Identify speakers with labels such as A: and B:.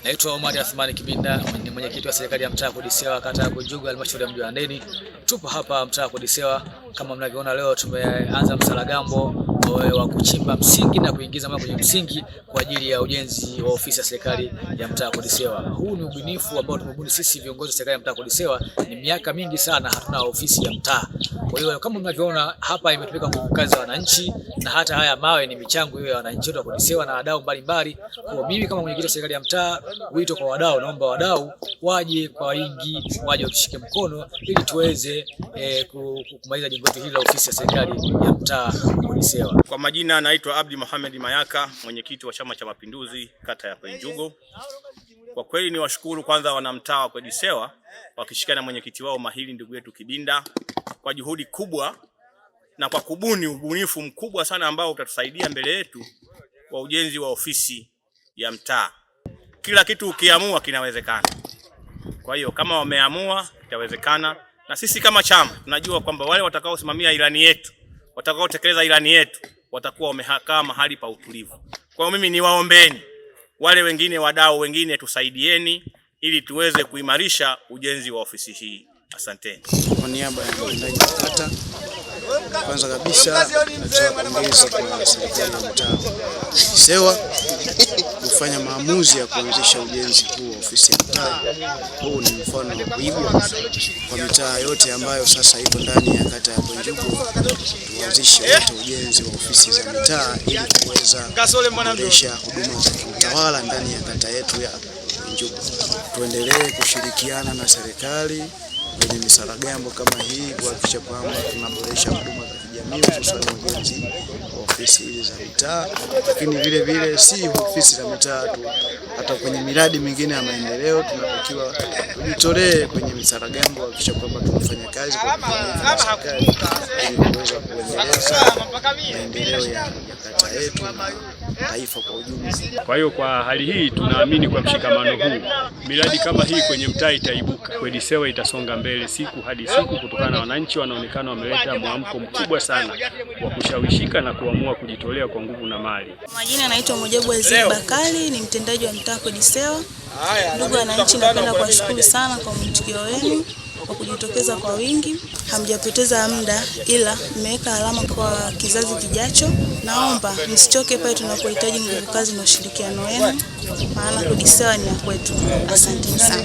A: Naitwa Omar Athmani Kibinda, ni mwenyekiti wa serikali ya mtaa Kodisewa, kata ya Koinjugu, halmashauri ya mji wa Handeni. Tupo hapa mtaa Kodisewa, kama mnavyoona leo tumeanza msaragambo wa kuchimba msingi na kuingiza maji kwenye msingi kwa ajili ya ujenzi wa ofisi ya serikali ya mtaa Kodisewa. Huu ni ubunifu ambao tumebuni sisi viongozi wa serikali ya mtaa Kodisewa. Ni miaka mingi sana hatuna ofisi ya mtaa. Kwa hiyo kama mnavyoona hapa imetumika nguvu kazi ya wananchi na hata haya mawe ni michango hiyo ya wananchi wetu wa Kodisewa na wadau mbalimbali. Kwa mimi kama mwenyekiti wa serikali ya mtaa, wito kwa wadau, naomba wadau waje kwa wingi, waje watushike mkono ili tuweze kumaliza jengo letu hili la ofisi ya serikali ya mtaa Kodisewa.
B: Kwa majina naitwa Abdi Mohamed Mayaka, mwenyekiti wa Chama cha Mapinduzi kata ya Koinjugu. Kwa kweli ni washukuru kwanza wanamtaa wa Kodisewa wakishikana na mwenyekiti wao mahiri ndugu yetu Kibinda kwa juhudi kubwa na kwa kubuni ubunifu mkubwa sana ambao utatusaidia mbele yetu wa ujenzi wa ofisi ya mtaa. Kila kitu ukiamua kinawezekana. Kwa hiyo kama wameamua itawezekana, na sisi kama chama tunajua kwamba wale watakaosimamia ilani yetu, watakaotekeleza ilani yetu watakuwa wamekaa mahali pa utulivu. Kwa hiyo mimi niwaombeeni wale wengine, wadau wengine, tusaidieni ili tuweze kuimarisha ujenzi wa ofisi hii. Asanteni.
C: Kwa niaba ya mtendaji wa kata, kwanza kabisa natoa pongezi kwa serikali ya mtaa Sewa kufanya maamuzi ya kuanzisha ujenzi huu wa ofisi ya mtaa. Huu ni mfano wa kuigwa kwa mitaa yote ambayo sasa ipo ndani ya kata ya Koinjugu. Tuanzishe wote ujenzi wa ofisi za mitaa ili kuweza kuboresha huduma za kiutawala ndani ya kata yetu ya Koinjugu. Tuendelee kushirikiana na serikali kwenye misaragambo kama hii kuhakikisha kwamba tunaboresha huduma za kijamii hususan ujenzi wa ofisi hizi za mitaa, lakini vile vile si ofisi za mitaa tu, hata kwenye miradi mingine ya maendeleo tunatakiwa tujitolee kwenye misaragambo kuhakikisha kwamba tunafanya kazi kwa pamoja na serikali ili kuweza kuendeleza maendeleo ya kata yetu na taifa kwa ujumla.
D: Kwa hiyo kwa hali hii tunaamini kwa mshikamano huu miradi kama hii kwenye mtaa itaibuka, Kodisewa itasonga mbele siku hadi siku, kutokana na wananchi wanaonekana wameleta mwamko mkubwa sana wa kushawishika na kuamua kujitolea kwa nguvu na mali.
E: Majina naitwa Mujabu Aziz Bakari, ni mtendaji wa mtaa Kodisewa. Ndugu wananchi, napenda kuwashukuru sana kwa mwitikio wenu kwa kujitokeza kwa wingi. Hamjapoteza muda, ila mmeweka alama kwa kizazi kijacho. Naomba msichoke pale tunapohitaji nguvu kazi na ushirikiano wenu, maana Kodisewa ni ya kwetu. Asanteni sana.